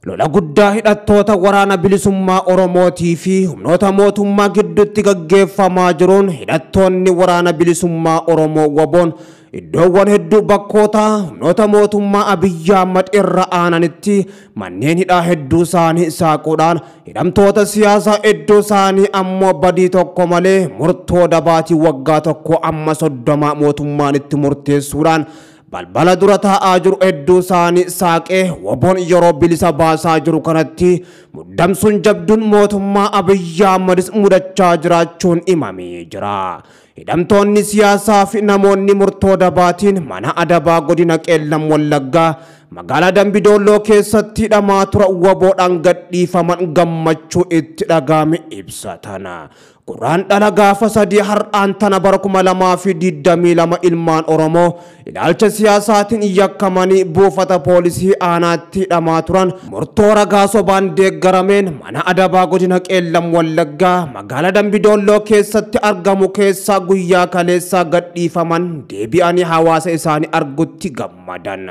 Lola guddaa hidhattoota waraana bilisummaa Oromootii fi humnoota mootummaa gidduutti gaggeeffamaa jiruun hidhattoonni waraana bilisummaa Oromoo WBOn iddoowwan hedduu bakkoota humnoota mootummaa Abiyyi Ahmad irra aananitti manneen hidhaa hedduu isaanii saaquudhaan hidhamtoota siyaasaa hedduu isaanii ammoo badii tokko malee murtoo dabaatii waggaa 1 amma 30 mootummaan itti murteessuudhaan balbala dura taa'aa jiru hedduu isaanii saaqee WBOn yeroo bilisa baasaa jiru kanatti muddamsuun jabduun mootummaa Abiyyi Ahmadis mudachaa jiraachuun himamee jira. Hidhamtoonni siyaasaa fi namoonni murtoo dabaatiin mana adabaa godina Qeellam Wallaggaa magaalaa Dambidolloo keessatti hidhamaa tura WBOdhaan gadhiifaman gammachuu itti dhaga'ame ibsatan. Quraan dhala gaafa 3 har'aan tana bara 2022 ilmaan Oromoo ilaalcha siyaasaatiin yakkamanii buufata poolisii aanaatti hidhamaa turan murtoo ragaa sobaan deeggarameen mana adabaa godina Qeellam Wallaggaa magaalaa Dambidolloo keessatti argamu keessaa guyyaa kaleessaa gadhiifaman deebi'anii hawaasa isaanii argutti gammadan.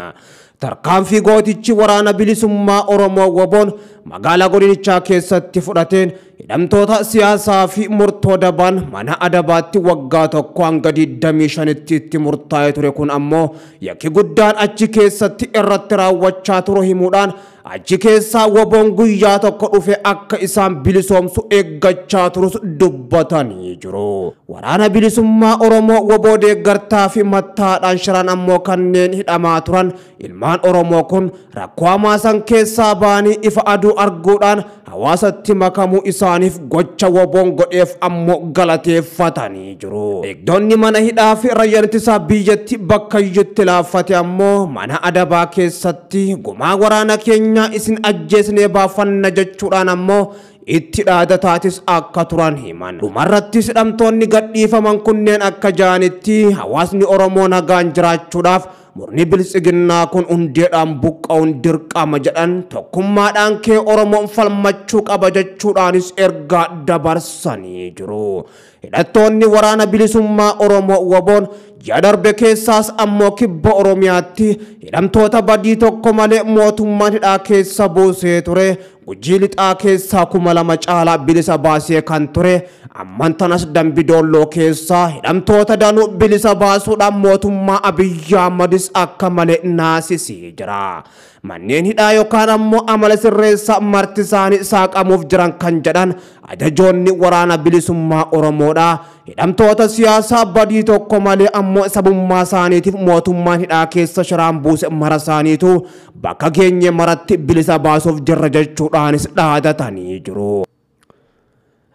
Tarkaanfii gootichi waraana bilisummaa Oromoo WBOn magaalaa godinichaa keessatti fudhateen hidhamtoota siyaasaa fi murtoo dabaan mana adabaatti waggaa 1 hanga 25tti itti murtaa'ee ture kun ammoo yakki guddaan achi keessatti irratti raawwachaa turu himuudhaan achi keessaa WBOn guyyaa tokko dhufe akka isaan bilisoomsu eeggachaa turus dubbatanii jiru. Waraana bilisummaa Oromoo WBO deeggartaa fi mattaadhaan shiran ammoo kanneen hidhamaa turan ilmaan Oromoo kun rakkoo hamaa san keessaa ba'anii ifa aduu arguudhaan hawaasatti makamuu isaaniif gocha WBOn godheef ammoo galateeffatanii jiru. Eegdonni mana hidhaa fi raayyaan ittisaa biyyatti bakka iyyutti laaffate ammoo mana adabaa keessatti gumaa waraana keenya isin ajjeesnee baafanna jechuudhaan ammoo itti dhaadataatis akka turan himan. Dhumarrattis hidhamtoonni gadhiifaman kunneen akka jaanitti hawaasni Oromoo nagaan jiraachuudhaaf murni biltsiginnaa kun hundeedhaan buqqa'uun dirqama jedhan tokkummaadhaan kee Oromoon falmachuu qaba jechuudhaanis ergaa dabarsanii jiru. Hidhattoonni waraana bilisummaa Oromoo WBOn ji'a darbe keessaas ammoo kibba Oromiyaatti hidhamtoota badii tokko malee mootummaan hidhaa keessa buusee ture. Gujii lixaa keessaa 2000 caalaa bilisa baasee kan ture amman tanas Dambidolloo keessaa hidhamtoota danuu bilisa baasuudhaan mootummaa Abiyyi Ahmadis akka malee naasisee jira. Manneen hidhaa yookaan ammoo amala sirreessaa marti isaanii saaqamuuf jiran kan jedhan ajajoonni waraana bilisummaa Oromoodha. Hidhamtoota siyaasaa badii tokko malee ammoo sabummaa isaaniitiif mootummaan hidhaa keessa shiraan buuse mara isaaniitu bakka geenye maratti bilisa baasuuf jirra jechuudhaanis dhaadatanii jiru.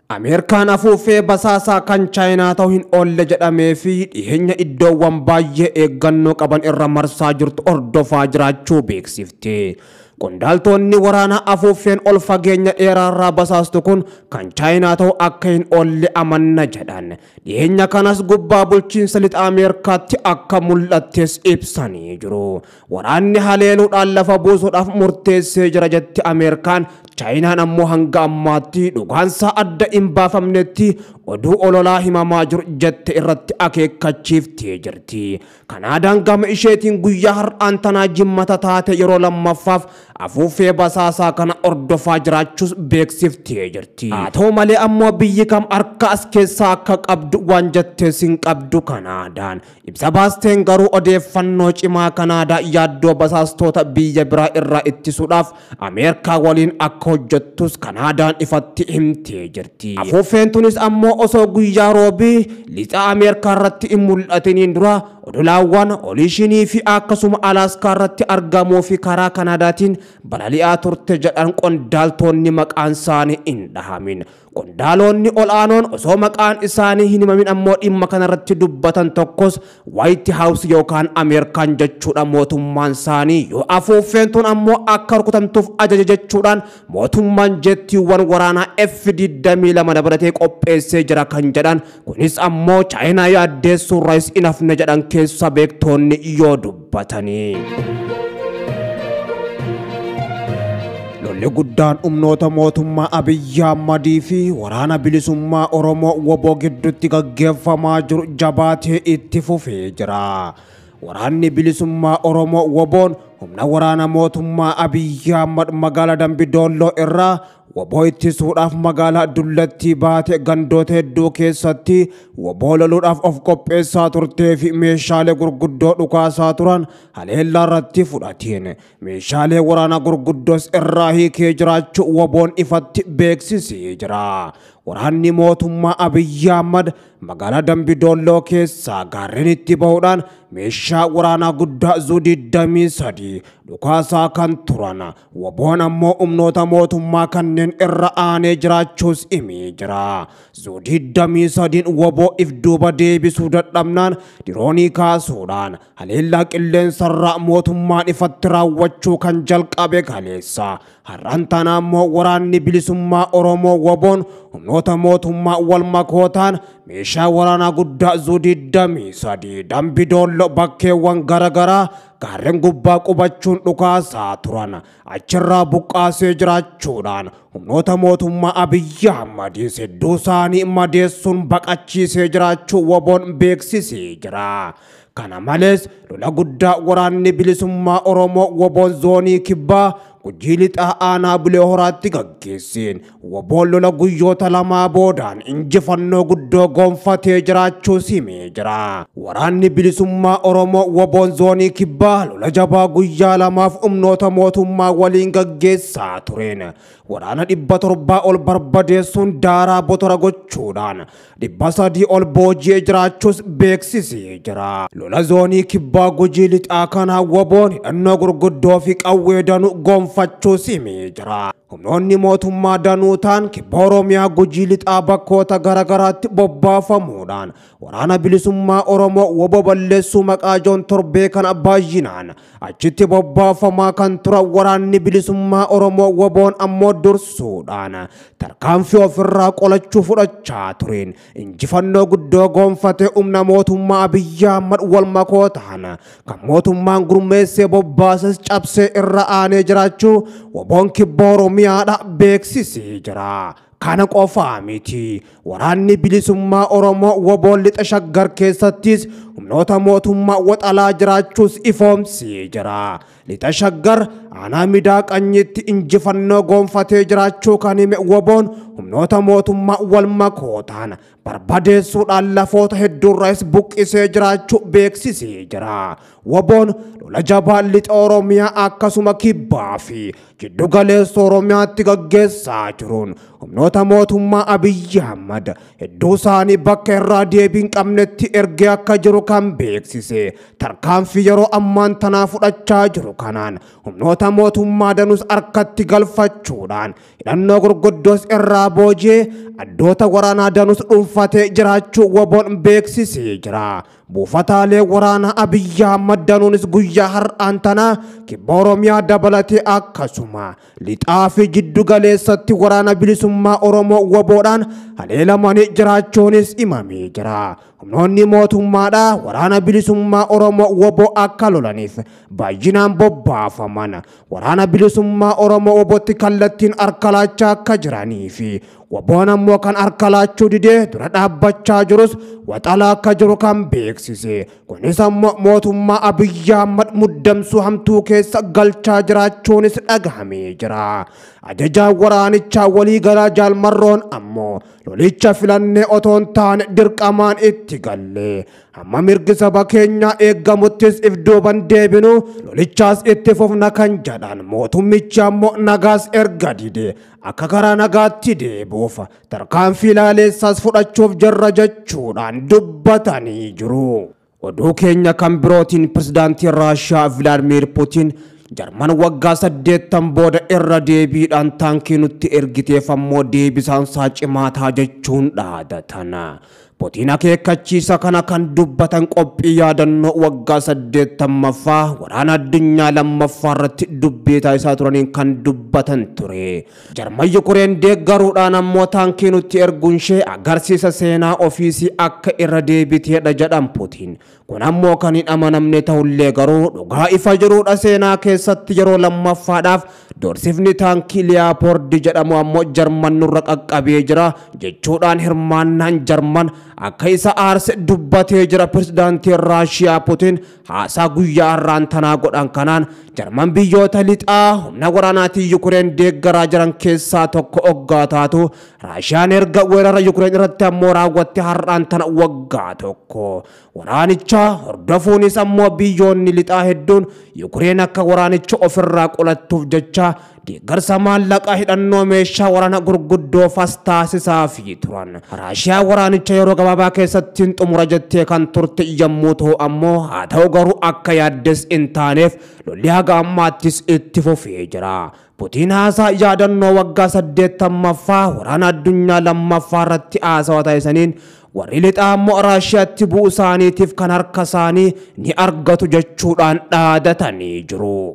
Ameerikaan afuuffee basaasaa kan Chaayinaa ta'uu hin oolle jedhamee fi dhiyeenya iddoowwan baay'ee eeggannoo qaban irra marsaa jirtu hordofaa jiraachuu beeksifte. Qondaaltonni waraanaa afuuffeen ol fageenya dheeraarraa basaastu kun kan Chaayinaa ta'uu akka hin oolle amanna jedhan. Dhiyeenya kanas gubbaa bulchiinsa lixa Ameerikaatti akka mul'attes ibsanii jiru. Waraanni haleeluudhaan lafa buusuudhaaf murteessee jira jetti Ameerikaan. Chaayinaan ammoo hanga ammaatti dhugaansaa adda hin baafamnetti oduu ololaa himamaa jiru jette irratti akeekkachiiftee jirti. Kanaadaan gama isheetiin guyyaa har'aan tanaa jimmata taate yeroo lammaffaaf afuuffee basaasaa kana hordofaa jiraachuus beeksiftee jirti. Haa ta'u malee ammoo biyyi kam harka as keessaa akka qabdu waan jettees hin qabdu Kanaadaan. Ibsa baasteen garuu odeeffannoo cimaa Kanaadaa yaaddoo basaastoota biyya biraa irraa ittisuudhaaf Ameerikaa waliin akka hojjettus Kanaadaan ifatti himtee jirti. Afuuffeen tunis ammoo osoo guyyaa roobii lixa Ameerikaa irratti hin mul'atiniin dura odolaawwan Olishinii fi akkasuma Alaaskaa irratti argamuu fi karaa Kanaadaatiin balali'aa turte jedhan qondaaltonni maqaan isaanii hin dhahamin. Qondaalonni ol'aanoon osoo maqaan isaanii hin himamin ammoo dhimma kanarratti dubbatan tokkos White House yookaan Ameerikaan jechuudha mootummaan isaanii yoo afuuffeen tun ammoo akka rukutamtuuf ajaja jechuudhaan mootummaan jettiiwwan waraanaa F-22 dabalatee qopheessee jira kan jedhan kunis ammoo Chaayinaa yaaddeessuurraas hin hafne jedhan keessa beektoonni yoo dubbatanii. Lolli guddaan humnoota mootummaa Abiyyi Ahmadii fi waraana bilisummaa Oromoo WBO gidduutti gaggeeffamaa jiru jabaatee itti fufee jira. Waraanni bilisummaa Oromoo WBOn humna waraana mootummaa Abiyyi Ahmad magaalaa Dambidolloo irraa waboo ittisuudhaaf magaalaa Dullattii baate gandoota hedduu keessatti waboo loluudhaaf of qopheessaa turtee fi meeshaalee gurguddoo dhukaasaa turan haleellaa irratti fudhateen meeshaalee waraanaa gurguddoos irraa hiikee jiraachuu waboon ifatti beeksisee jira. Waraanni mootummaa Abiyyi Ahmad magaalaa Dambidolloo keessaa gaarreen itti bahuudhaan meeshaa waraanaa guddaa zuu 23 dhukaasaa kan turan waboon ammoo humnoota mootummaa kanneen irra aanee jiraachuus himee jira. Zuu 23 waboo if duuba deebisuu dadhabnaan diroonii kaasuudhaan haleellaa qilleensarraa mootummaan ifatti raawwachuu kan jalqabe kaleessa. Har'aan tana ammoo waraanni bilisummaa Oromoo waboon humnoota mootummaa wal makootaan meeshaa waraanaa guddaa zuu 23 Dambidolloo bakkeewwan garaagaraa gaarreen gubbaa qubachuun dhukaasaa turan achirraa buqqaasee jiraachuudhaan humnoota mootummaa Abiyyi Ahmadis hedduu isaanii madeessuun baqachiisee jiraachuu waboon beeksisee jira. Kana malees lola guddaa waraanni bilisummaa Oromoo waboon zoonii kibbaa Gujii lixaa aanaa Bulee Horaatti gaggeesseen waboon lola guyyoota lamaa boodaan injifannoo guddoo gonfatee jiraachuus himee jira. Waraanni bilisummaa Oromoo waboon zoonii kibbaa lola jabaa guyyaa lamaaf humnoota mootummaa waliin gaggeessaa tureen waraana 700 ol barbadeessuun daaraa botora gochuudhaan 300 ol booji'ee jiraachuus beeksisee jira. Lola zoonii kibbaa Gujii lixaa kanaa waboon hidhannoo gurguddoo fi qawwee danuu gonfachuus himee jira. Humnoonni mootummaa danuu ta'an kibba Oromiyaa Gujii lixaa bakkoota garaagaraatti bobbaafamuudhaan waraana bilisummaa Oromoo waboo balleessuu maqaa joon torbee kana baay'inaan achitti bobbaafamaa kan turan waraanni bilisummaa Oromoo waboon ammoo dursuudhaan tarkaanfii ofirraa qolachuu fudhachaa tureen injifannoo guddoo gonfatee humna mootummaa Abiyyi Ahmad wal makoo ta'an kan mootummaan gurmeessee bobbaases cabsee irra aanee jiraachuu waboon kibba Oromiyaadha beeksisee jira. Kana qofaa miti. Waraanni bilisummaa Oromoo waboon lixa Shaggar keessattis humnoota mootummaa waxalaa jiraachuus ifoomsee jira. Lixa Shaggar aanaa Midaa Qanyitti injifannoo gonfatee jiraachuu kan hime waboon humnoota mootummaa wal makootaan barbadeessuudhaan lafoota hedduurraas buqqisee jiraachuu beeksisee jira. Waboon lola jabaa lixa Oromiyaa akkasuma kibbaa fi jiddu galeessa Oromiyaatti gaggeessaa jiruun humnoota mootummaa Abiyyi Ahmad hedduu isaanii bakka irraa deebii hin qabnetti ergee akka jiru kan beeksise tarkaanfii yeroo ammaan tanaa fudhachaa jiru kanaan humnoota mootummaa danuus harkatti galfachuudhaan hidhannoo gurguddoos irraa booji'ee addoota waraanaa danuus dhuunfatee jiraachuu waboon beeksisee jira. Buufataalee waraanaa Abiyyi Ahmad danuunis guyyaa har'aan tanaa kibba Oromiyaa dabalatee akkasuma lixaa fi jiddu galeessatti waraana bilisummaa Oromoo waboodhaan haleelamanii jiraachuunis himamee jira. Humnoonni mootummaadhaa waraana bilisummaa Oromoo waboo akka lolaniif baay'inaan bobbaafaman waraana bilisummaa Oromoo wabootti kallattiin harka laachaa akka jiranii fi waboon ammoo kan harka laachuu didee dura dhaabbachaa jirus waxalaa akka jiru kan beeksise. Kunis ammoo mootummaa Abiyyi Ahmad muddamsuu hamtuu keessa galchaa jiraachuunis dhagahamee jira. Ajajaan waraanichaa waliigalaa Jaalmarroon ammoo lolicha filannee otoo hin taane dirqamaan itti galle. Hamma mirgi saba keenyaa eeggamuttis if duuban deebinu lolichaas itti fufna kan jedhan mootummichi ammoo nagaas erga dide akka karaa nagaatti deebi'uuf tarkaanfii laaleessaas fudhachuuf jirra jechuudhaan dubbatanii jiru. Oduu keenya kan birootiin pirezidaantiin Raashiyaa Vilaadimiir Puutiin Jarman waggaa 80 booda irra deebiidhaan taankii nutti ergiteef ammoo deebisaan isaa cimaa ta'a jechuun dhaadatan. Puutiin akeekkachiisa kana kan dubbatan qophii yaadannoo waggaa 80ffaa waraana addunyaa lammaffaa irratti dubbii taasisaa turaniin kan dubbatan ture. Jarman Yukureen deeggaruudhaan ammoo taankii nutti erguun ishee agarsiisa seenaa ofiisii akka irra deebiteedha jedhan Puutiin. Kun ammoo kan hin amanamne ta'ullee garuu dhugaa ifa jiruudha seenaa keessatti yeroo lammaffaadhaaf doorsifni taankii Liyaapoordi jedhamu ammoo Jarman nurra qaqqabee jira jechuudhaan hirmaannaan Jarman akka isa aarse dubbatee jira. Pirezidaantiin Raashiyaa Putin haasaa guyyaa har'aan tanaa godhan kanaan Jarman biyyoota lixaa humna waraanaatiin Yukureen deeggaraa jiran keessaa tokko oggaa taatu, Raashiyaan erga weerara Yukureen irratti ammoo raawwatte har'aan tana waggaa tokko. Waraanicha hordofuunis ammoo biyyoonni lixaa hedduun Yukureen akka waraanicha ofirraa qolattuuf jecha deeggarsa maallaqaa, hidhannoo, meeshaa waraana gurguddoo fas taasisaafii turan. Raashiyaa waraanicha yeroo gabaabaa keessatti hin xumura jettee kan turte yommuu ta'u ammoo haa ta'u garuu akka yaaddes hin taaneef lolli haga ammaattis itti fufee jira. Putiin haasaa yaadannoo waggaa 80ffaa waraana addunyaa lammaffaa irratti haasawaa taasisaniin warri lixaa ammoo Raashiyaatti bu'uu isaaniitiif kan harka isaanii ni argatu jechuudhaan dhaadatanii jiru.